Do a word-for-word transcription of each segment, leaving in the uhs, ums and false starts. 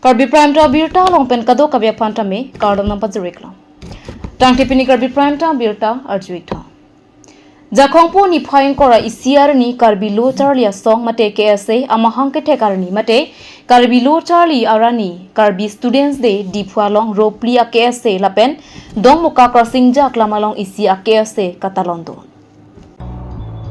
Karbi Prime Time birta along pen kadokave aphan tame kardom nangpajir-iklo. Tangte pini Karbi Prime Time birta arju-ik tha. Jakhong pu niphai ingkoi ra isi arni Karbi Lo Charli Asong mate K S A amahang kethek arni mate Karbi Lo Charli arni Karbi Students Day Diphu along ro phli a K S A lapen Dongmukak Krasingjak lam along isi a K S A katalon do.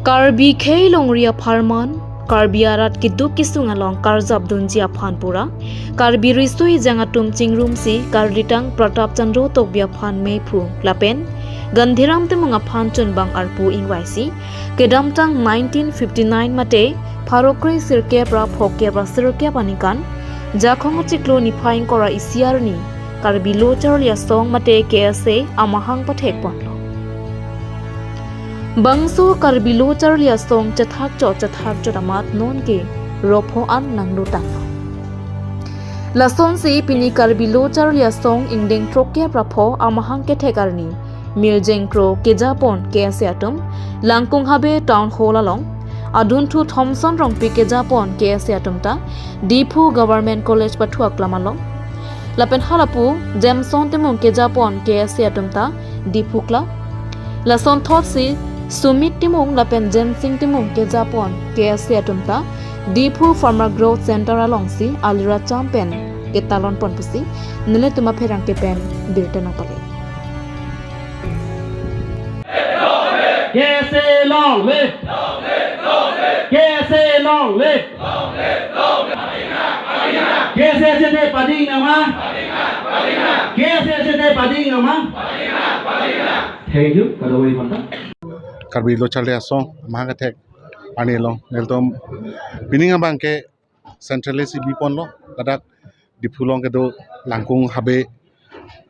Karbi khei longri apharman, Karbi arat keduk kesung along karjap dunji aphan pura, Karbi riso ejang atum chingrumsi Karlitang Pratap Chandra Tokbi aphan mephu lapen Gandhiram Timung aphan chunbang arpu ingvaisi, kedamtang nineteen fifty-nine mate pharo kre sirkep ra phokep ra sirkep aningkan, Jakhong achiklo niphai ingkoi ra isi arni, Karbi Lo Charli Asong mate K S A amahang pathek ponlo. Bangso Karbi Lo Charli Asong chethak chot chethak chot amat nonke ropho an nangdotanglo. Lasonsi pini Karbi Lo Charli Asong ingdeng throkkep ra pho amahang kethek arni Mirjeng Kro kejapon K S A atum Langkung Habe Town Hall along, adunthu Thomson Rongpi kejapon K S A atum ta Diphu Government College pathu aklam along, lapen halapu Jameson Timung kejapon K S A atum ta Diphu kla. Lasonthotsi Sumit Timung lapen Jensing Timung kejapon K S A atum ta Diphu Farmer Growth Center alongsi alira cham pen ketalon pon pusi nelitum apherangke pen birta nangpale. K S A long live! K S A long live! K S A sete pading nama! K S A sete pading nama! Thank you, kadokave aphan ta. Karbi Lo Charli Asong amahang kethek arni along nelitum pining abangke centrally si biponlo, ladak Diphu along kedo Langkung Habe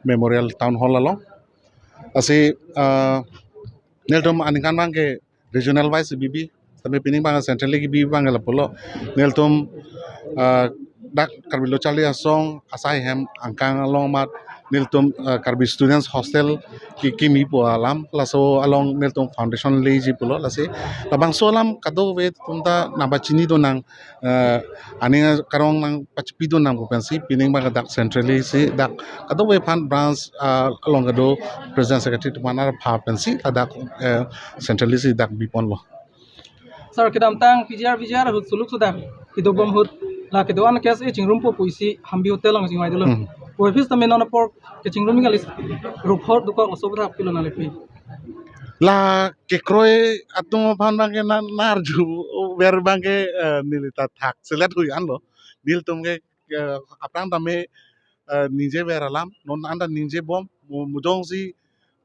Memorial Town Hall along. Lasi, ah, nelitum aningkan abangke regional wise bibi, tapi pining abang centrally kebi abang lapulo. Nelitum, ah, dak Karbi Lo Charli Asong asai hem angkang along amat nelitum, ah, Karbi Students Hostel ki kimi pu alam, laso along nelitum foundation leji pulo, lasi labangso alam kadokave atum ta nangpachini do nang, eh, aning karong nangpachipi do nang pu pensi pining abang dak centrally si dak kadokave aphan branch, ah, along kedo president secretary atum aphan arpha pensi ladak, eh, centrally si dak biponlo. Sir, kedamtang P G R V G R ahut suluk sudah kedobom ahut la kedo-an K S A chingrumpo pusi Hambi Hotel along chingvai dolo. Hmm. Office tame non apor kechingrum kali, ropho dokok oso bra pilo nanglepi. La kekroi atum aphan abangke na, nangarju ver abangke, eh, neli ta thakselet hui anlo. Nelitum ke, eh, aphrang tame, eh, ningje ver alam, non anta ningje bom, mu-, mujongsi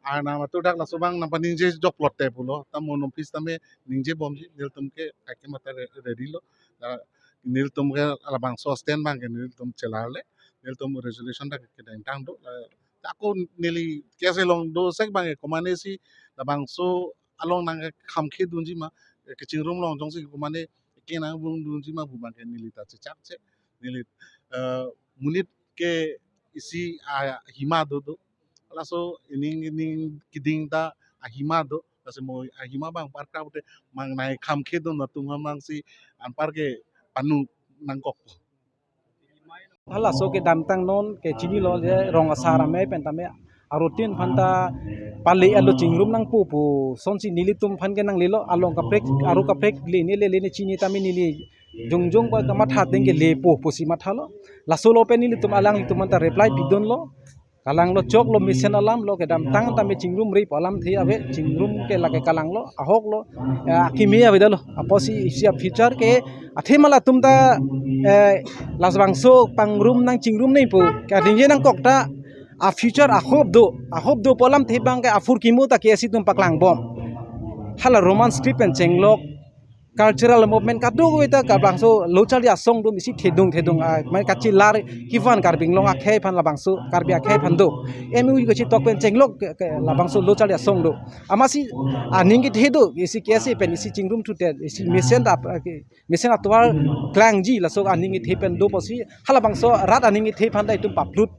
arnam atur dak laso abang nangpaningje jok lote pulo, ta mo non office tame ningje bomji, nelitum ke kaikema ta re-, ready lo. Ah, nelitum ke labangso stand abangke nelitum chelarle, nelitum resolution dak kedengtang do. Ah, ako neli K S A along do sek abangke komatne si labangso along nangkekhamkhe dunji ma, kechingrum along jongsi komatne kenang bung dunji ma pu abangke neli ta chechak che, neli, eh, monit ke isi ahima do do. Laso ining ining keding ta ahima do. Laso mo ahima abang parkra pute mangnai khamkhe dun atum aphan abangsi anparke panu nangkok. Halaso kedamtang non kechinilo je rong asar amei pen tame arutin aphan ta pale alo chingrum nangpo pu sonsi nelitum aphan ke nanglelo, along kaprek aru kaprek lene le lene chini tame neli jongjong ba kamatha ateng ke lepo pusi mathalo. Laso lo pen nelitum alanglitum aphan ta reply pidunlo. Kalanglo choklo mesen alam lo kedamtang tame chingrumrepo alamthe ave, chingrum ke lake kalanglo, ahoklo, eh, akimi avedetlo. Apotsi isi a future ke athema latum ta, eh, labangso pangrum nangchingrum nangpo, kaningje nangkok ta a future a hope do, a hope do pu alamthe abangke aphurkimo ta K S A atum paklangbom. Hala Roman script pen chenglok, cultural movement kadokave ta labangso Lo Charli Asong atum isi thedung thedung, ah, mane kachelar kevan Karbi Anglong akhei aphan labangso Karbi akhei aphan do. M O U kachetok pen chenglok ke, ke labangso Lo Charli Asong do. Amatsi aning kethe do, isi K S A pen isi chingrumthu te, isi mesen ap, ke, mesen atovar klangji laso aning kethe pen do pusi halabangso rat aning kethe aphan ta itum paplut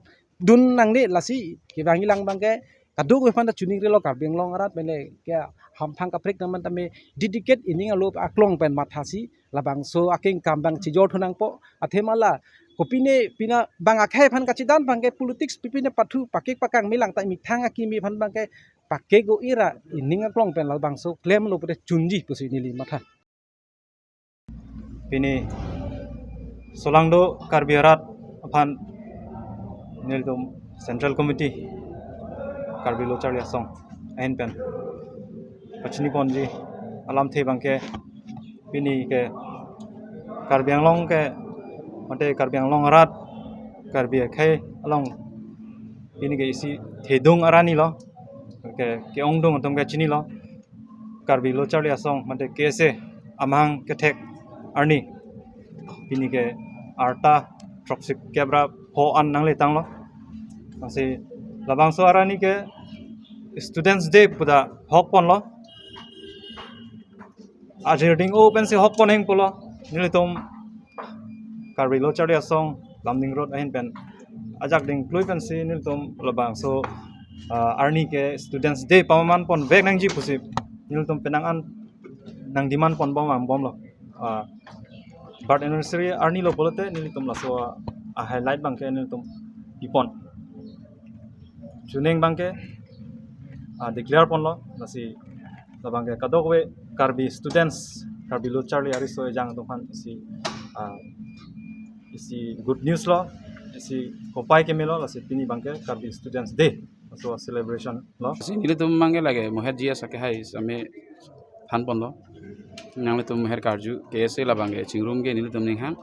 dun nangne lasi kevangji lang abangke kadokave aphan ta chiningrilo Karbi Anglong arat mane ke hamphang kaprek nangman tame dedicate ining alo aklong pen mathasi labangso akengkam abang chijor thu nangpo. Athema la kopine pina bang akhei aphan kachidan abangke politics pipine pathu pakek pakang melang ta methang akimi aphan abangke pakek o ira ining aklong pen labangso klemlo pute chunji pusi neli matha. Pini solangdo Karbi arat aphan nelitum Central Committee Karbi Lo Charli Asong ahin pen pachini ponji alamthe abangke pini ke Karbi Anglong ke mate Karbi Anglong arat Karbi akhei along pini ke isi thedung arni lo ke ke-ongdung atum ke chinilo. Karbi Lo Charli Asong mate K S A amahang kethek arni pini ke arta throksi kep ra pho an nangle tanglo. Lasi labangso arni ke Students Day puta hok ponlo. Ajir ding o pensi hok pon heng pulo. Nelitum Karbi Lo Charli Asong Lumding Road ahin pen ajak ding klui pensi nelitum labangso, ah, arni ke Students Day paman pon vek nangji pusi nelitum penang an nang demand pon bom ang bomlo. Ah, birth anniversary arni lo pulote nelitum laso, ah, highlight abangke nelitum ipon. Chuning abangke, ah, declare ponlo, lasi labangke kadokave Karbi students, Karbi Lo Charli ariso ejang atum aphan isi, ah, isi good news lo, isi kopai kemelo, lasi pini abangke Karbi Students Day, laso celebration lo. Si nelitum abangke lake Mohet G S ake hai same than ponlo. Nanglitum Mohet karju, K S A labangke chingrum ke nelitum ninghang.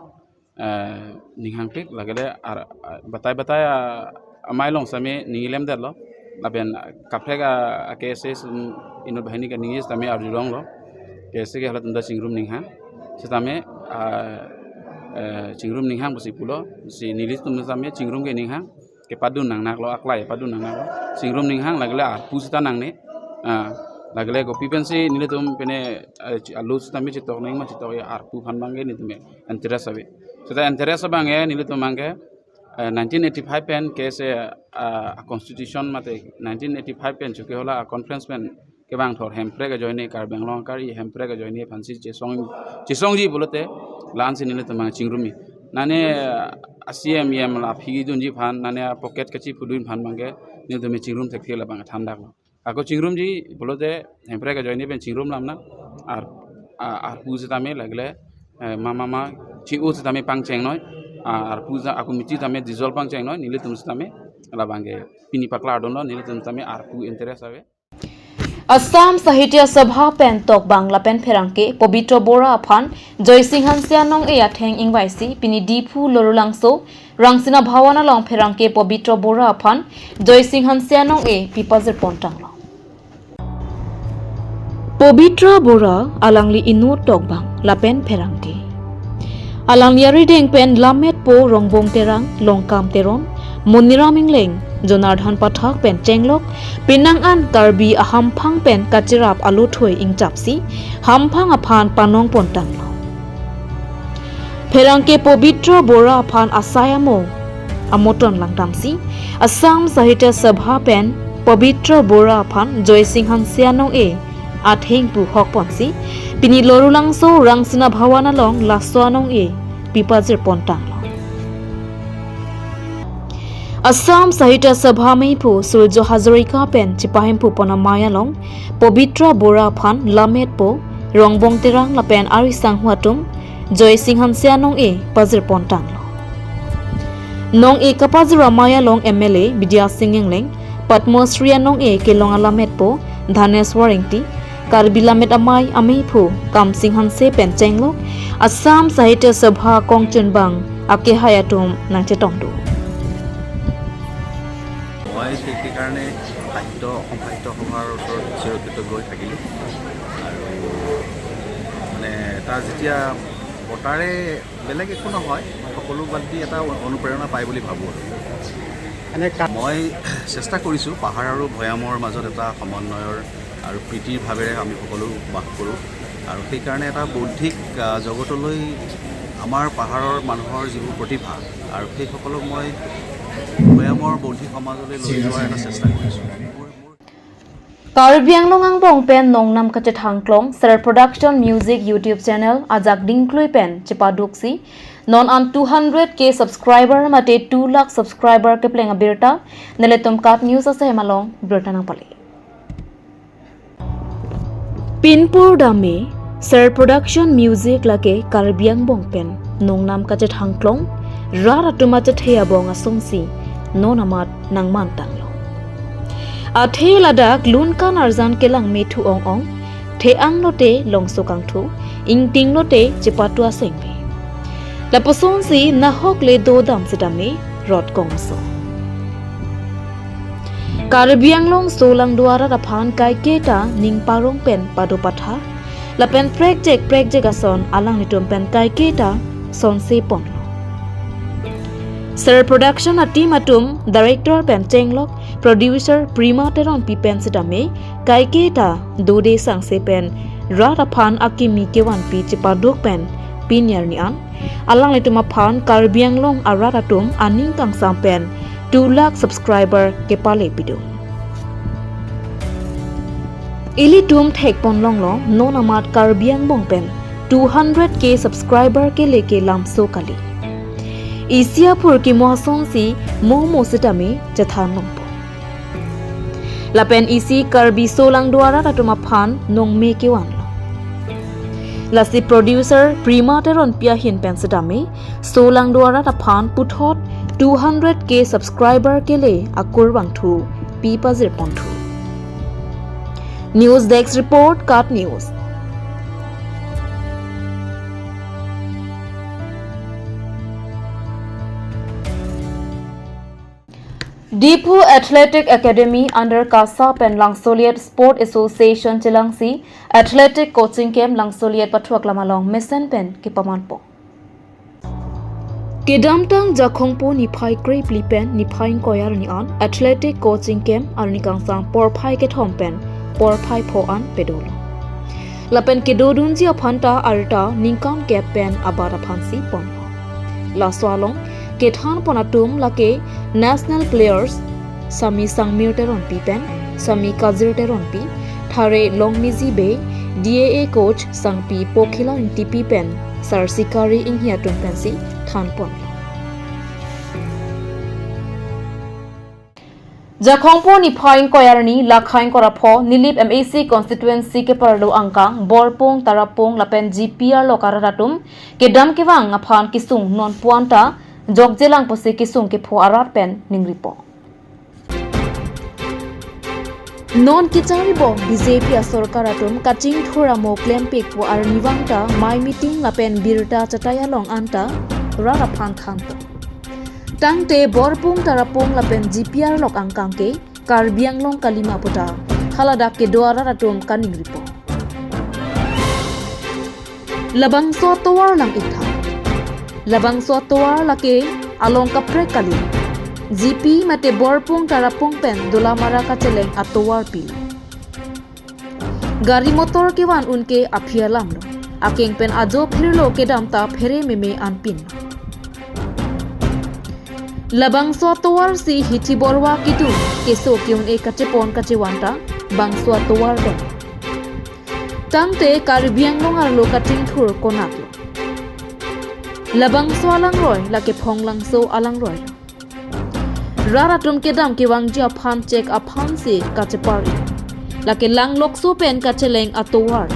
Eh, ninghangpik lake le ar, ah, batai batai, ah, amei along same ninglemdetlo. Lapen, ah, kaprek, ah, K S A sum inut banghini kaningje sitame arjulonglo. K S A ke halatum ta chingrum ninghang. Sitame, ah, eh, chingrum ninghang pusi pulo. Si nelitum sitame chingrum ke ninghang kepadun nangnaklo, aklai padun nangnaklo. Chingrum ninghang lake le arpu sita nangne. Ah, lake le kopi pensi nelitum pine, eh, chi-, alo sitame chitok nangma chitok ya arpu aphan abangke nelitum interest ave. Seta interest abangke nelitum abangke, eh, nineteen eighty-five pen K S A, ah, constitution mate nineteen eighty-five pen chuke hola conference pen kevangthor Hemprek ajoine Karbi Anglong akar-i Hemprek ajoine aphansi chesong, chesongji pulote la-ansi nelitum abang chingrumji. Nane, ah, C M, E M la aphi dunji aphan, nane pocket kachiphudun aphan abangke nelitum chingrum thekthe labang thandaklo. Ako chingrumji pulote Hemprek ajoine pen chingrum lam na ar, a, arpu sitame lake le, eh, mama ma chi-u sitame pangchengnoi, a, arpu sa a committee tame dissolve pangchengnoi, nelitum sitame labangke pini paklardunlo, nelitum sitame arpu interest ave. Assam Sahitya Sabha pen tokbang lapen pherangke Pobitro Bora aphan Joysing Hanse anong-e atheng ingvaisi pini Diphu Lorulangso Rangsina Bhawan along pherangke Pobitro Bora aphan Joysing Hanse anong-e pipajir pontanglo. Pobitro Bora alangli inut tokbang lapen pherangke. Alangli arideng pen Lammetpo Rongbong Terang, Longkam Teron, Moniram Ingleng, Jonardhan Pathak pen chenglok, penang an Karbi ahamphang pen kachirap aluthui ingchapsi, hamphang aphan panong pontanglo. Pherangke Pobitro Bora aphan asai amo amoton langdamsi, Assam Sahitya Sabha pen Pobitro Bora aphan Joysing Hanse anong-e atheng pu hokponsi, pini Lorulangso Rangsina Bhawan along laso anong-e pipajir pontanglo. Assam Sahitya Sabha meiphu Surjo Hazarika pen chipahemphu pon amei along Pobitro Bora aphan Lammetpo Rongbong Terang lapen ari sangho atum Joysing Hanse anong-e pajir pontanglo. Nong-e kapajir amei along M L A Bidya Sing Engleng, Padma Shri anong-e kelong alammetpo Dhaneswar Engti, Karbi Lammet Amei ameiphu Kamsing Hanse pen chenglok, Assam Sahitya Sabha kongchunbang akehai atum nangchetongdun. মই সেই সেইকাৰণে সাহিত্য, অসম সাহিত্য সভাৰ ওচৰত চিৰকৃতজ্ঞ হৈ থাকিলোঁ। আৰু মানে এটা যেতিয়া বতাৰে বেলেগ একো নহয়, সকলো বাদ দি এটা অনুপ্ৰেৰণা পায় বুলি ভাবোঁ আৰু। মানে কা- মই চেষ্টা কৰিছোঁ পাহাৰ আৰু ভৈয়ামৰ মাজত এটা সমন্বয়ৰ আৰু প্ৰীতিৰ ভাৱেৰে আমি সকলো বাস কৰোঁ। আৰু সেইকাৰণে এটা বৌদ্ধিক, আহ, জগতলৈ আমাৰ পাহাৰৰ মানুহৰ যিবোৰ প্ৰতিভা আৰু সেইসকলক মই ভৈয়ামৰ বৌদ্ধিক সমাজলৈ লৈ যোৱাৰ এটা চেষ্টা কৰিছোঁ। মোৰ, মোৰ Karbi Anglong angbong pen nongnam kachethangklong Ser Production Music YouTube channel ajak dingklui pen chepaduksi non an two hundred K subscriber mate two lakh subscriber kepleng abirta nelitum KAT News asem along birta nangpale. Pinpur dame Ser Production Music lake Karbi angbong pen nongnam kachethangklong rat atum achethe abong asonsi non amat nangmantanglo. Athe ladak lunkan arjan kelang methu ong ong, the-ang lote longso kangthu, ingting lote chepatu asengve. Lapuson si nahok le dodam sitame rot kongso. Karbi Anglong solangdo arat aphan kaiketa ning parong pen pado patha, lapen prekjek prekjek ason alanglitum pen kaiketa sonse ponlo. Ser Production a team atum director pen chenglok producer Prima Teronpi pen sitame kaiketa dode sangse pen rat aphan akimi kevanpi chepaduk pen pini arni an alanglitum aphan Karbi Anglong arat atum aning kangsam pen two lakh subscriber kepale pidun. Ilitum thekpon longlo non amat Karbi angbong pen two hundred K subscriber kele ke lamso kali. Isi apor kimo asonsi momo sitame chethan longpo. Lapen isi Karbi solangdo arat atum aphan nongme kevanlo. Lasi producer Prima Teronpi ahin pen sitame solangdo arat aphan puthot two hundred K subscriber kele akur vangthu pi pajir ponthu. News Desk Report, KAT News. Diphu Athletic Academy under KASA pen Langsoliet Sport Association chelangsi Athletic Coaching Camp Langsoliet pathuak lam along mesen pen kepamanpo. Kedamtang Jakhongpo niphai krephli pen niphai ingkoi arni an Athletic Coaching Camp arni kangsam porphai kethom pen porphai pho an pedolo. Lapen kedodunji aphanta arta ningkan kep pen abat aphansi ponlo. Laso along kethan pon atum lake national players Sami Sangmir Teronpi pen Sami Kajir Teronpi, Thare Longmiji Bey, D A A coach Sangpi Pokhila Ingtipi pen Sar Sikari Inghi atum pensi than ponlo. Jakhongpo niphai ingkoi arni lakha ingkoi ra pho Nilip M A C constituency keparlo angkang Borpung, Tarapung lapen G P arlok arat atum kedam kevang aphan kesung non puan ta jokjelang pusi kesung kepho arat pen ningripo. Non kecharibom B J P asorkar atum kachingthur amo klempik pu arnivang ta mai meeting lapen birta chatai along anta rat aphan thanpo. Tangte Borpung, Tarapung lapen G P arlok angkang ke Karbi Anglong kalima puta haladak kedo arat atum kaningripo. Labangso atovar lang-iktha. Labangso atovar lake along kaprek kali. G P mate Borpung, Tarapung pen Dolamara kacheleng atovar pilo. Gari motor kevan unke aphi alamlo. Akeng pen ajo phirlo, kedam ta phere meme anpin. Labangso atovar si hithi borwa kedun keso ke-un-e kachepon kachevan ta bangso atovar pen. Tangte Karbi Anglong arlo kachingthur konatlo? Labangso alangroi lake Phonglangso alangroi. Rat atum kedam kevangji aphan chek aphansi kachepar-i. Lake Langlokso pen kacheleng atovar.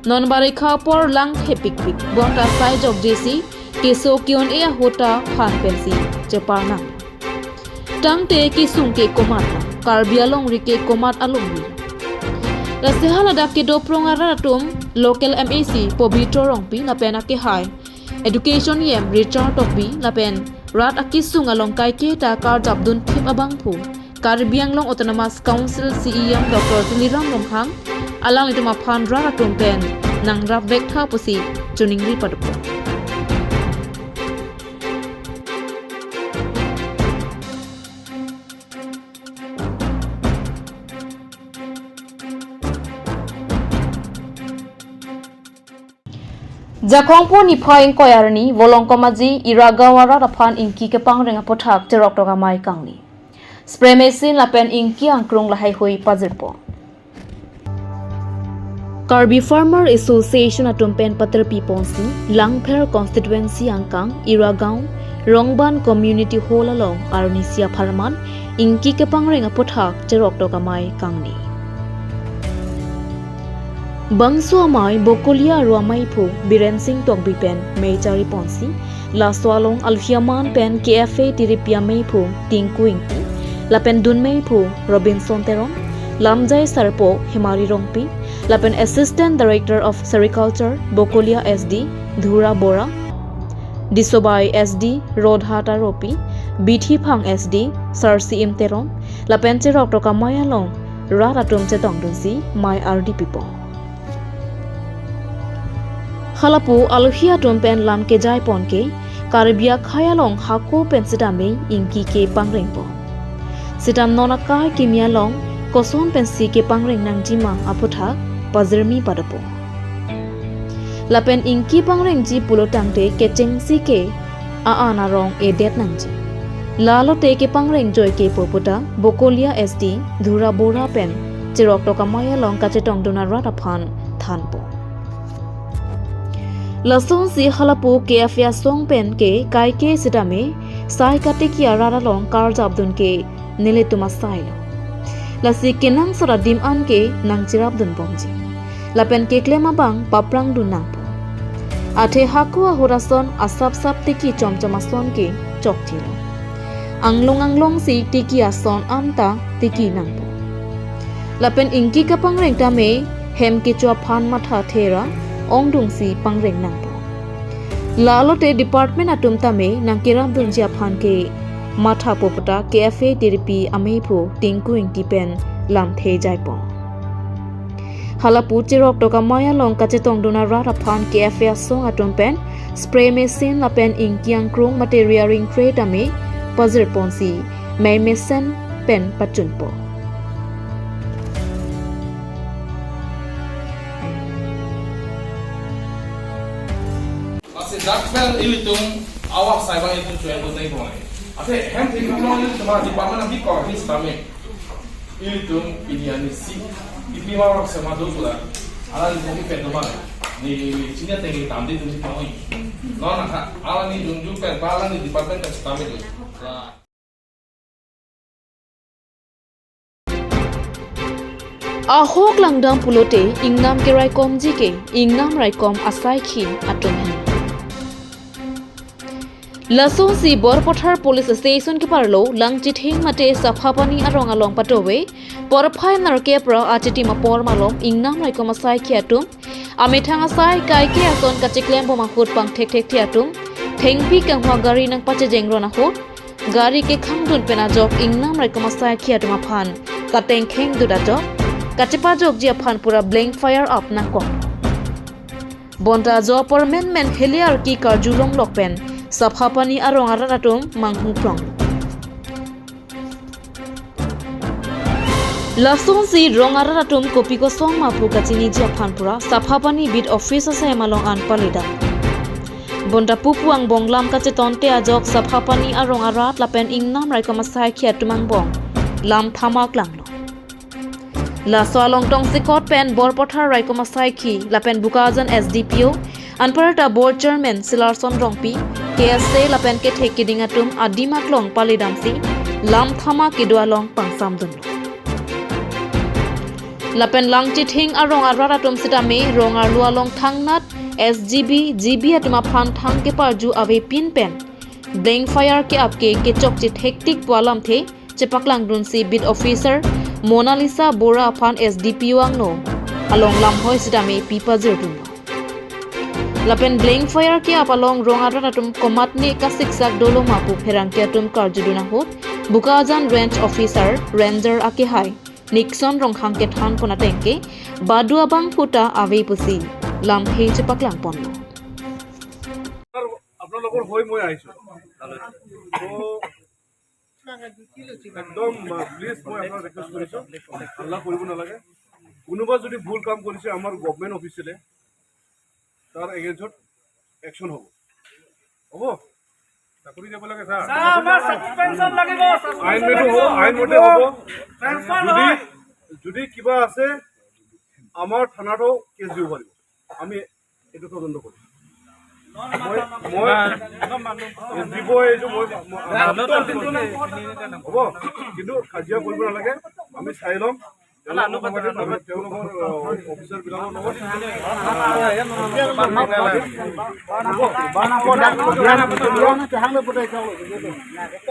Non barikha apor lang thepikpik. Bonta sai jokjesi keso ke-un-e ahut aphan pensi chepar nang. Tangte kesung ke komat nang, Karbi alongri ke komat alongri. Lasi haladak kedo prong arat atum local M A C Pobitro Rongpi lapen akehai Education E M Richard Tokbi lapen rat akesung along kaiketa karjap dunthip abangphu Karbi Anglong Autonomous Council C E M Doctor Tuliram Ronghang alanglitum aphan rat atum pen nangrapvek tha pusi choningri padopo. Jakhongpo niphai ingkoi arni Volongkom Aji Iragaon arat aphan ingki kepangreng aputhak cheroktok amei kangni. spray machine lapen ingki angkrung lahaihui pajirpo. Karbi Farmer Association atum pen paterpi ponsi, Langpher constituency angkang Iragaon, Rongban Community Hall along arnisi apharman ingki kepangreng aputhak cherok tok amei kangni. Bangso amei Bokolia aru ameiphu Biren Sing Tokbi pen mei chari ponsi, laso along alhi aman pen K F A tiripi ameiphu Tinku Ingti, lapen dun meiphu Robinson Teron, lamjai sarpo Hemari Rongpi, lapen Assistant Director of Sericulture Bokolia S D Dhura Bora, Disobai S D Rodha Taropi, Bithiphang S D Sarsi Im Teron, lapen cherok tok amei along rat atum chetongdunsi mei ardi pipo. Halapu alhi atum pen lam kejai pon ke, Karbi akhei along hako pen sitame ingki kepangrengpo. Sita non akai kimi along koson pensi kepangreng nangjima aputhak pajirmi padopo. Lapen ingki pangrengji pulo tangte kechengsi ke a-an arong edet nangji. Lalote kepangreng joike pu puta Bokolia S D Dhura Bora pen cherok tok amei along kachetongdun arat aphan thanpo. Lasonsi halapu K F A asong pen ke kaike sitame sai katiki arat along karjapdun ke nelitum asailo. Lasi kenangsot adim an ke nangcherapdun bomji. Lapen keklem abang paprangdun nangpo. Athe hako ahut ason asapsap tiki chomchom ason ke chokchelo. Anglong anglongsi tiki ason anta tiki nangpo. Lapen ingki kepangreng tame hem kecho aphan matha thera ongdungsi pangreng nangpo. Lalote department atum tame nangkerapdunji aphan ke matha pu puta K F A tiripi ameiphu Tinku Ingti pen lamthe jaipo. Halapu cherok tok amei along kachetongdun arat aphan K F A asong atum pen spray machine lapen ingki angkrung mate rearing crate tame pajir ponsi mei mesen pen pachunpo. Lasi dak pen ilitum awa saiba ilitum chuan tu teng kong. Ase hem thik long ilitum department abik kor hi sitame. Ilitum pini arnisi ipi ma rok sema do pula. Ala ni kopi pen do ma. Ni chini ateng ni tam di tum si pangoi. Non nangkha ala ni jungju pen pa ala ni department pen sitame do. Ahok langdam pulote ingnam keraikomji ke ingnam raikom asaikhi atum ahin. Lasonsi Borpathar Police Station keparlo Langchithing mate Saphapani arong along patowe porphai nerkep ra achitim apor malom ingnam raikom asaikhi atum amethang asai kaike ason kacheklem bom ahut pangthekthekthe atum thengpi kanghwa gari nangpachejengron ahut gari kekhangdun pen ajok ingnam raikom asaikhi atum aphan katengkheng dut ajok kachepajokji aphan pura blank fire up nangkok. Bonta ajo apor menmen heliar ki karjulong lok pen Saphapani arong arat atum manghu prong. Lasonsi rong arat atum kopi kosong ma pu kachiniji aphan pura Saphapani beat office asai malong an palidam. Bonta pupu angbong lam kachetonte ajok Saphapani arong arat lapen ingnam raikom asaikhi atum angbong lam thamak langlo. Laso along tongsekot pen Borpathar raikom asaikhi lapen Bokajan S D P O anparta board chairman Silarson Rongpi, K S A lapen kethek keding atum adim aklong palidamsi lam thamak kedo along pangsamdunlo. Lapen Langchithing arong arat atum sitame rong arlo along thangnat S G B, G B atum aphan thang keparju avepin pen blank fire ke-ap ke kechokche thektik pu alamthe chepaklangdunsi beat officer Monalisa Bora aphan S D P O angno along lamhoi sitame pipajirdunlo. Lapen blank fire ke-ap along rong arat atum komatne kasiksak dolo ma pu pherangke atum karjudun ahut Bokajan range officer ranger akehai Nixon Ronghang kethan pon ateng ke badu abangphu ta ave pusi lamthe chepaklang ponlo. আপোনালোকৰ হৈ মই আহিছোঁ। তো একদম, আহ, প্লিজ মই আপোনাক ৰিকুৱেষ্ট কৰিছোঁ, হাল্লা কৰিব নালাগে। কোনোবা যদি ভুল কাম কৰিছে আমাৰ গভৰ্ণমেণ্ট অফিচিয়েলে, তাৰ এগেইনষ্টত একশ্যন হ'ব, হ'ব? চাকৰি যাব লাগে ছাৰ। ছাৰ, আমাৰ চাকৰি পেঞ্চন লাগিব, চাকৰি আইন মতে হ'ব, আইন মতে হ'ব। পেঞ্চন যদি, নহয়। যদি কিবা আছে, আমাৰ থানাতো কেছ দিব পাৰিব। আমি এইটো তদন্ত কৰিম। মই, মই, দিব এইটো মই, মই, হ'ব, কিন্তু কাজিয়া কৰিব নালাগে, আমি চাই ল'ম। তেওঁলোকৰ, তেওঁলোকৰ, আহ, অফিচাৰ বিলাকৰ লগত,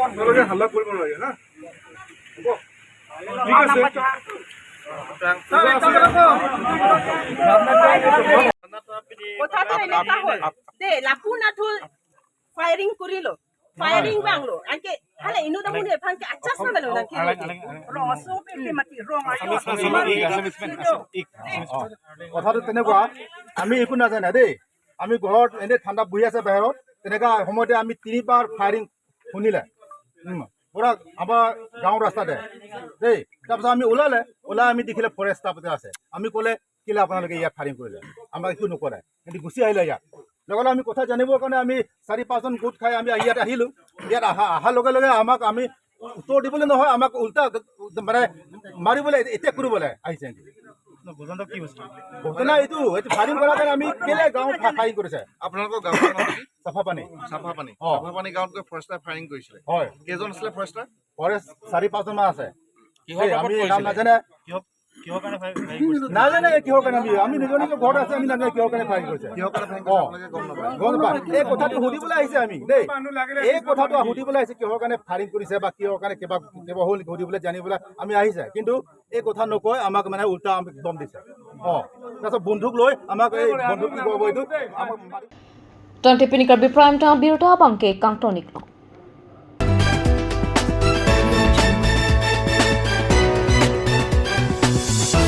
আপোনালোকে হাল্লা কৰিব নালাগে, হা? হ'ব? ঠিক আছে। কথাটো এনেকুৱা হ'ল, দে, লাপু নাথুৰ ফায়াৰিং কৰিলো, ফায়াৰিং বাংলো, আনকে, হালে ইনু দামুনি এফাংকে আচাছ না বেলো না কি? কথাটো তেনেকুৱা, আমি একো নাজানে দেই। আমি ঘৰত এনে ঠাণ্ডা বহি আছে বাহিৰত, তেনেকা সময়তে আমি তিনিবাৰ ফায়াৰিং শুনিলে। উম, পুৰা আমাৰ গাঁৱৰ ৰাস্তাতে দেই। তাৰপিছত আমি ওলালে, ওলাই আমি দেখিলে ফৰেষ্ট ষ্টাফ এটা আছে। আমি ক'লে, "কেলে আপোনালোকে ইয়াত ফায়াৰিং কৰিলে? আমাক একো নকৰে।" সিহঁতি গুচি আহিলে ইয়াত। লগতে আমি কথা জানিবৰ কাৰণে আমি চাৰি পাঁচজন গোট খাই আমি ইয়াত আহিলো। ইয়াত অহা, অহাৰ লগে লগে আমাক আমি উত্তৰ দিবলৈ নহয়, আমাক উল্টা মানে মাৰিবলৈ, এটেক কৰিবলৈ আহিছে সিহঁতি। ন, ঘটনা কি হৈছে? ঘটনা এইটো, এইটো ফায়াৰিং কৰাৰ কাৰণে আমি কেলে গাঁৱত ফা-, ফায়াৰিং কৰিছে? আপোনালোকৰ গাঁৱৰ নাম কি? চাফাপানী। চাফাপানী। অ। চাফাপানী গাঁৱত গৈ ফৰেষ্টাৰ ফায়াৰিং কৰিছিলে। হয়। কেইজন আছিলে ফৰেষ্টাৰ? ফৰেষ্ট চাৰি পাঁচজন মান আছে। কিহৰ দেই, ওপৰত আমি নাম কৰিছিলে? নাজানে। কিহৰ, কিহৰ কাৰণে ফায়াৰ, ফায়াৰিং কৰিছিলে? নাজানে কিহৰ কাৰণে আমি, আমি নিজৰ নিজৰ ঘৰত আছে, আমি নাজানে কিহৰ কাৰণে ফায়াৰিং কৰিছে। কিহৰ কাৰণে ফায়াৰিং অ। কৰিছে আপোনালোকে গম নাপায়? গম নাপায়। এই কথাটো সুধিবলৈ আহিছে আমি দেই। এই কথাটো সুধিবলৈ আহিছে, কিহৰ কাৰণে ফায়াৰিং কৰিছে বা কিহৰ কাৰণে কিবা, কিবা হ'ল নেকি সুধিবলৈ, জানিবলৈ আমি আহিছে। কিন্তু এই কথা নকৈ আমাক মানে উল্টা আমাক দম দিছে। অ, তাৰপিছত বন্দুক লৈ আমাক এই বন্দুক কি ক'ব এইটো? আমাক মাৰি- Twenty Pinikar Bipram ta birta bangke kangtonik.